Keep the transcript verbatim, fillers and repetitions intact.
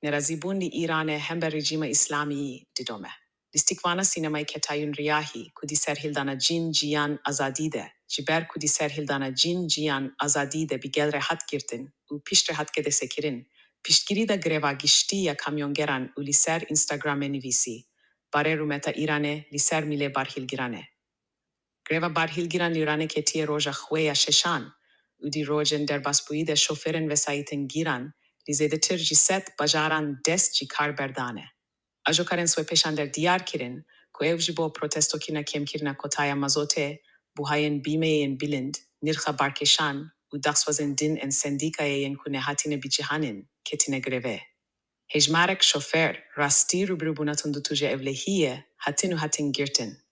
Nerazîbûn li Îranê hember rejîma Îslamî didome. Lîstikvana sînemayê Ketayûn Riyahî ku di serhildana Cîn, Jiyan, Azadî de, ji ber ku di serhildana Cîn, Jiyan, Azadî de bi gel re hat girtin û piştre hat kedesekirin, piştgirî da greva giştî ya kamyongeran û li ser Instagramê nivîsî, Barê rûmeta Îranê li ser mîlê barhilgiran e. Greva barhilgiran li Îranê ketiye roja xwe ya şeşan û di rojên derbasbûyî de şoferên vesayîtên giran li zêdetir ji sed bajaran dest ji kar berdane. Ajokarên swêpêşander diyar kirin ku ew ji bo protestokirina kêmkirina kotaya mazotê, buhayên bîmeyê yên bilind, nirxa barkêşan û daxwazên din ên sendîkayê yên ku nehatine bicihanîn, ketine grevê. Hejmarek şofer rastî rûbirûbûna tundûtûjê ewlehiyê hatin û hatin girtin.